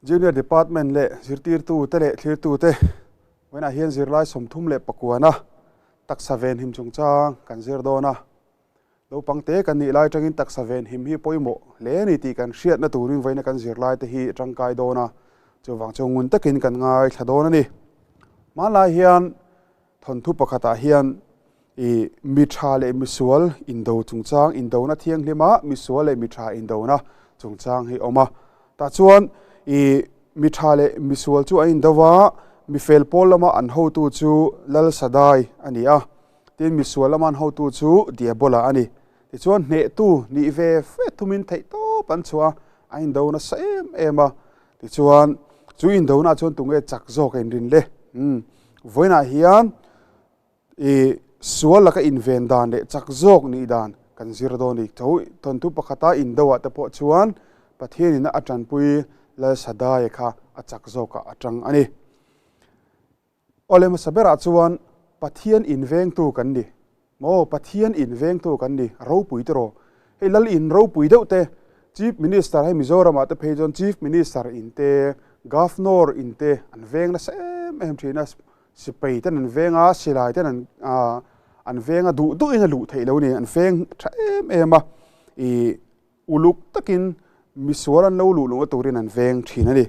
Junior Department leh zirtirtute leh thlirtute vawiinah hian zirlai 34na taksa venhim chungchang kan zir dawn a. Naupang te kan nih lai atangin taksa venhim hi pawimawh hle a ni tih kan hriatna turin vawiina kan zirlai te hi tangkai dawn a, chuvang chu ngun takin kan ngaithla dawn a ni. Hmanlai hian thawnthu pakhatah hian I mi tha leh misual indo chungchang, indona thianghlima misual leh mi tha indona chungchang hi a awm a. Tah chuan i mi tha leh misual chu an indo va, mi fel pawl lama an hotu chu Lal Sadai a ni a, tin misual lama an hotu chu Diabola a ni. Tichuan hnehtu nih ve fe thumin theih tawp an chhuah a, an indo nasa em em a. Tichuan chu indona chuan tunge chak zawk a inrin le? Umm, vawiinah hian I sual laka inven dan leh chak zawk nih dan kan zir dawn ni. Tho thawnthu pakhata indoah te pawh chuan Pathianina a tanpui Lal Sadai kha a chak zawkah a tang a ni. Awle hmasa berah chuan Pathian invengtu kan ni. Maw Pathian invengtu kan ni, ropui tiraw. Hei Lal in ropui deuh te, Chief Minister hei Mizoramah te phei chuan Chief Minister in te, Governor in te an veng nasa em em thin a. Sipai ten an veng a, silai ten an an veng a, duh duhin a luh theih lo a ni. An veng tha em em a, ih uluk takin misual an lo luh luhna turin an veng thin a ni.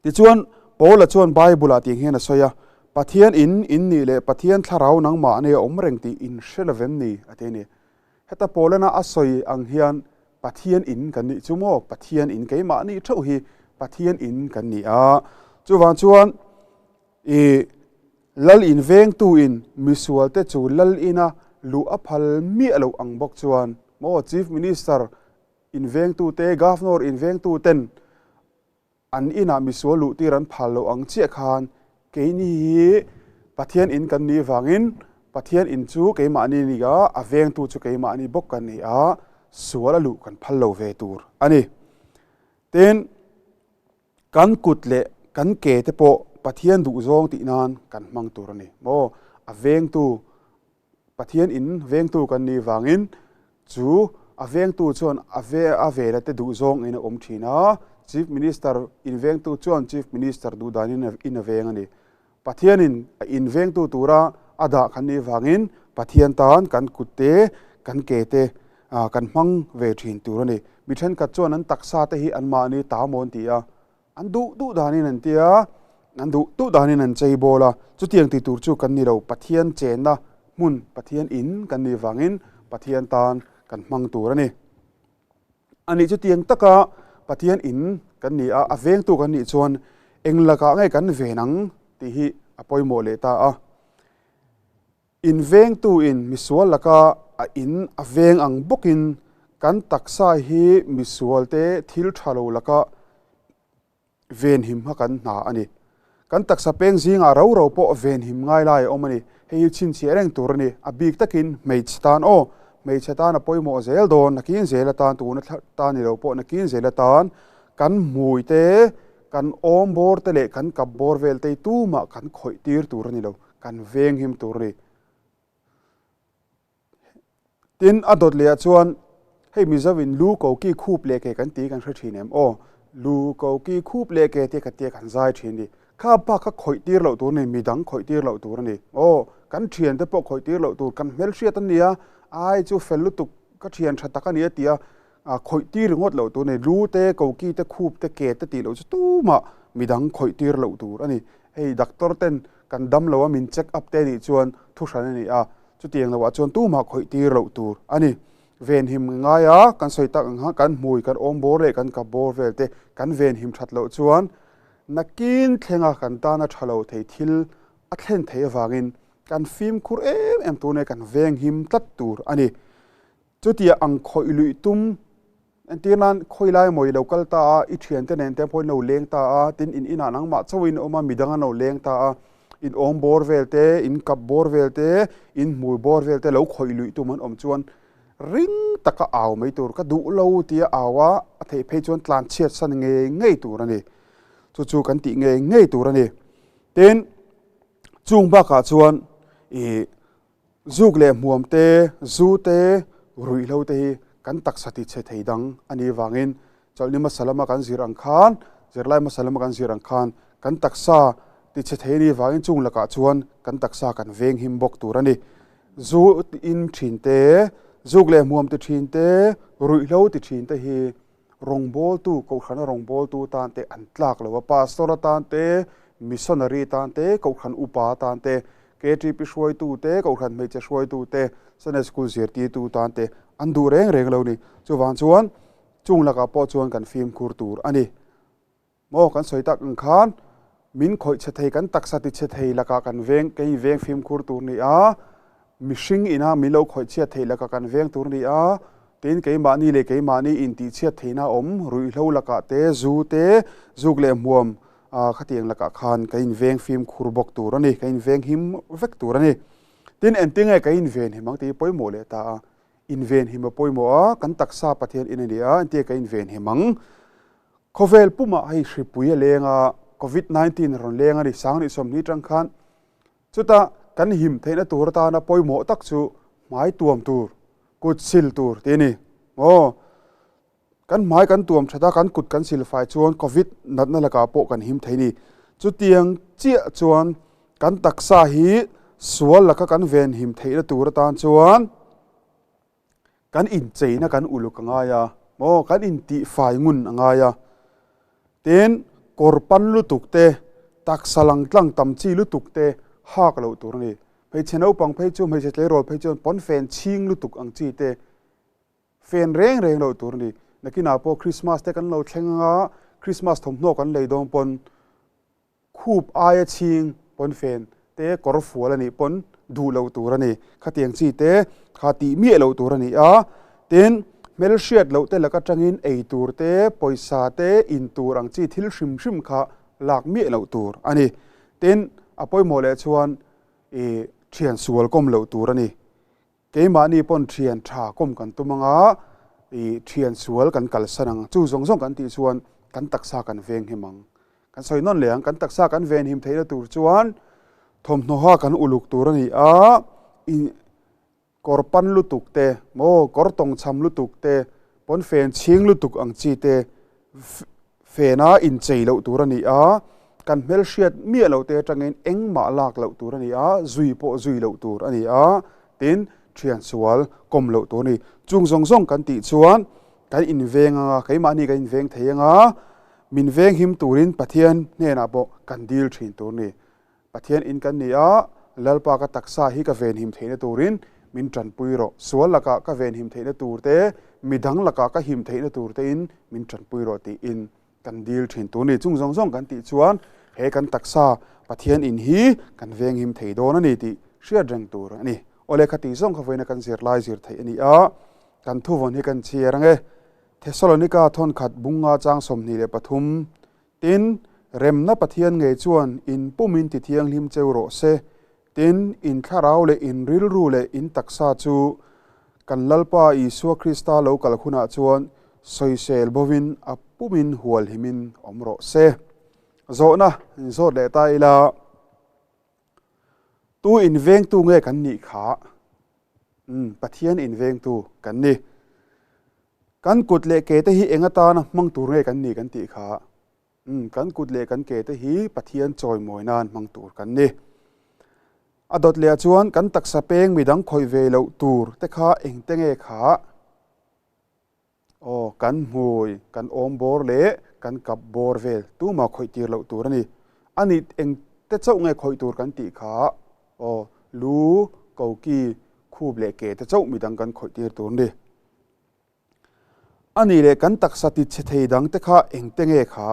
Tichuan, Paula chuan Bible-ah tih hian a sawi a, Pathian in in nih leh Pathian thlarau nangmah nei a awm reng tih in hre lo vem ni? a ti a ni. Heta Paulana a sawi ang hian Pathian in kan nih chu maw? Pathian in keimahni theuh hi Pathian in kan ni a. Chuvang chuan i Lal in vengtu in misual te chu Lal ina luh a phal miah loh ang bawk chuan maw Chief Minister in vengtu te, Governor in vengtu ten An inah misual luhtir an phal loh ang chiah khan keini hi Pathian in kan nih vangin Pathian in chu keimahni ni a, a vengtu chu keimahni bawk kan ni a, sual a luh kan phal lo ve tur a ni. Tin, kan kut leh kan ke te pawh Pathian duhzawng tih nan kan hmang tur a ni. Maw? A vengtu Pathian in vengtu kan nih vangin chu a vengtu chuan a ve a vela te duh zawng in a awm thin a, Chief Minister in vengtu chuan Chief Minister duh dan in in a veng a ni. Pathian in a in vengtu tura a dah kan nih vangin Pathian tan kan kut te kan ke te kan hmang ve thin tur a ni. Mi thenkhat chuan an taksa te hi anmahni ta maw an ti a, An duh duh danin an ti a, an duh duh danin an chei bawl a, chutiang ti tur chu kan ni lo, Pathian chenna hmun, Pathian in kan nih vangin Pathian tan kan hmang tur a ni. A nih chutiang taka Pathian in kan ni a, a vengtu kan nih chuan eng lakah nge kan ven ang tih hi a pawimawh leh ta a. In vengtu in misual laka a in a veng ang bawkin kan taksa hi misual te thil tha lo laka venhim kha kan hna a ni. Kan taksa peng zingah ro ro pawh venhim ngai lai a awm a ni. Hei hi chhinchhiah reng tur a ni. A bik takin hmeichhe tan aw, hmeichhe tan a pawimawh zel dawn, nakin zel atan tuna tan ni lo pawh nakin zel atan kan hmui te, kan awm bawr te leh kan kap bawr vel te hi tumah kan khawih tir tur a ni lo. Kan venghim tur a ni. Tin, a dawt lehah chuan hei Mizoin lu ko ki khup leh ke kan tih kan hre thin em? Aw, lu ko ki khup leh ke tia ka tia kan zai thin a ni. Kha bak kha khawih tir loh tur a ni, midang khawih tir loh tur a ni. Aw, kan thiante pawh khawih tir loh tur, kan hmelhriat a nia, ai chu fel lutuk ka thian tha tak a ni a tia khawih tir ringawt loh tur a ni. Lu te, ko ki te, khup te, ke te tih loh chu tumah midang khawih tir loh tur a ni. Hei doctor ten kan dam lo a min check up te nih chuan thu hran a ni a, chutiang loh ah chuan tumah khawih tir loh tur a ni. Venhim ngai a kan sawi tak ang kha kan hmui kan awm bawr leh kan kap bawr vel te kan venhim that loh chuan nakin thlenga kan tana tha lo thei thil a thlen theih avangin kan fimkhur em em tur nia kan venghim tlat tur a ni. Chutia ang khawih luih tum Entir nan, khawi lai maw i lo kal ta a, i thiante nen te pawhin lo leng ta a, tin in inah nangmah chauhin awm a, midang an lo leng ta a, in awm bawr vel te, in kap bawr vel te, in hmui bawr vel te lo khawih luih tum an awm chuan ring taka au mai tur, ka duh lo tia au a, a theih phei chuan tlan chhiat san ngei ngei tur a ni. Chu chu kan tih ngei ngei tur a ni. Tin, chung bakah chuan ih Zuk leh hmuam te, zu te, ruihhlo te hi kan taksa ti chhe thei dang a nih vangin chawlhni hmasa lama kan zir ang khan Zirlai hmasa lama kan zir ang khan kan taksa tichhe thei a nih vangin chung lakah chuan kan taksa kan veng him bawk tur a ni. Zu in thin te, zuk leh hmuam ti thin te, ruihhlo ti thin te hi rawngbawltu, kohhrana rawngbawltu tan te an tlak lo a, pastor atan te, missionary tan te, kohhran upa atan te, KTP hruaitu te, kohhran hmeichhe hruaitu te, Sunday school zirtirtu tan te an duh reng reng lo ni. Chuvang chuan chung lakah pawh chuan kan fimkhur tur a ni. Maw kan sawi tak ang khan min khawih chhe thei kan taksa ti chhe thei lakah kan veng kan inveng fimkhur tur ni a, mihring ina min lo khawih chhiat theih lakah kan veng tur ni a, tin keimahni leh keimahni intih chhiat theihna awm ruihhlo lakah te zu te zuk leh hmuam khatiang lakah khan kan inveng fimkhur bawk tur a ni, kan inveng him vek tur a ni. Tin engtinge kan inven him ang tih hi pawimawh leh ta a, inven him a pawimawh a, kan taksa Pathian in a ni a, engtinge kan inven him ang? Khawvel pumah hei hripui a leng a, Covid 19 a rawn leng a ni, Sangni 20 tang khan. Chuta kan him theihna tur atana pawimawh tak chu hmai tuam tur, kut sil tur tih a ni. Aw, kan hmai kan tuam that a, kan kut kan sil fai chuan Covid natna lakah pawh kan him thei a ni. Chutiang chiah chuan kan taksa hi sual laka kan venhim theihna tur atan chuan, Kan incheina kan uluk a ngai a, maw kan intihfai ngun a ngai a. Tin, kawr pan lutuk te, taksa lang tlang tam chi lutuk te hak loh tur a ni. Hmeichhe naupang phei chu, hmeichhe tleirawl phei chuan pawnfen chhing lutuk ang chi te fen reng reng loh tur a ni. Nakinah pawh Krismas te kan lo thleng anga Krismas thawmhnaw kan lei dawn pawn Khup aia chhing pawnfen te kawr fual a nih pawn duh loh tur a ni. Khatiang chi te kha tih miah loh tur a ni a. Tin, hmelhriat loh te lak atangin ei tur te, pawisa te, in tur ang chi thil hrim hrim kha lak miah loh tur a ni. Tin, a pawimawh leh chuan i thian sual kawm loh tur a ni. Keimahni pawn thian tha kawm kan tum anga, i thian sual kan kalsan ang. Chu zawng zawng kan tih chuan kan taksa kan veng him ang. Kan sawi nawn leh ang, kan taksa kan ven him theihna tur chuan thawmhnawha kan uluk tur a ni a, i kawr pan lutuk te, maw kawr tawngchham lutuk te, pawnfen chhing lutuk ang chi te, Fena inchei loh tur a ni a, kan hmelhriat miah loh te atangin engmah lak loh tur a ni a, zui pawh zui loh tur a ni a, tin thian sual kawm loh tur a ni. Chung zawng zawng kan tih chuan kan inveng anga, keimahni kan inveng thei anga, min venghim turin Pathian hnenah pawh kan dil thin tur a ni. Pathian in kan ni a, Lalpa ka taksa hi ka venhim theihna turin min tanpui rawh. Sual lakah ka venhim theihna tur te, midang lakah ka him theihna tur tein min tanpui rawh tiin kan dil thin tur ni. Chung zawng zawng kan tih chuan he kan taksa Pathian in hi kan venghim thei dawn a ni tih hriat reng tur a ni. Awle kha tih zawng kha vawiina kan zirlai zir theih a ni a, kan thuvawn hi kan chhiar ang e. Thesalonika thawnkhat bunga chang 23 Tin, remna Pathian ngei chuan in pumin ti thianghlim cheu rawh se. Tin, in thlarau leh in rilru leh in taksa chu kan Lalpa Isua Krista lo kal hunah chuan sawisel bovin a pumin hualhimin awm rawh se. Zawhna in zawt leh ta ila, Tu invengtu nge kan nih kha? Umm, Pathian invengtu kan ni. Kan kut leh ke te hi eng atana hmang tur nge kan ni kan tih kha? Umm, kan kut leh kan ke te hi Pathian chawimawi nan hmang tur kan ni. A dawt leh ah chuan kan taksa peng midang khawih ve loh tur te kha engte nge kha? Aw, kan hmui, kan awm bawr leh kan kap bawr vel tumah khawih tir loh tur a ni. A nih engte chauh nge khawih tur kan tih kha? Aw, lu, koki, khup leh ke te chauh midang kan khawih tir tur a ni. A nih leh kan taksa ti chhe thei dang te kha engte nge kha?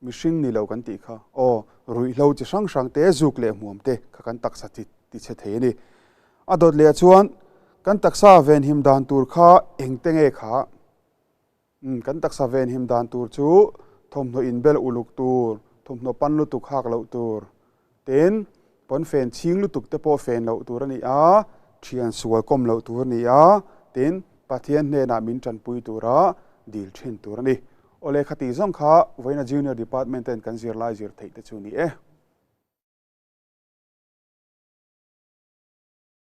Mihring ni lo kan tih kha. Aw, ruihhlo chi hrang hrang te, zuk leh hmuam te kha kan taksa ti ti chhe thei a ni. A dawt leh ah chuan kan taksa venhim dan tur kha engte nge kha? Umm, kan taksa venhim dan tur chu thawmhnaw inbel uluk tur, thawmhnaw pan lutuk hak loh tur, tin pawnfen chhing lutuk te pawh fen loh tur a ni a, thian sual kawm loh tur a ni a, tin Pathian hnenah min tanpui tura dil thin tur a ni. Awle khati zawng kha vawiina Junior Department ten kan zirlai zir theih te chu ni e.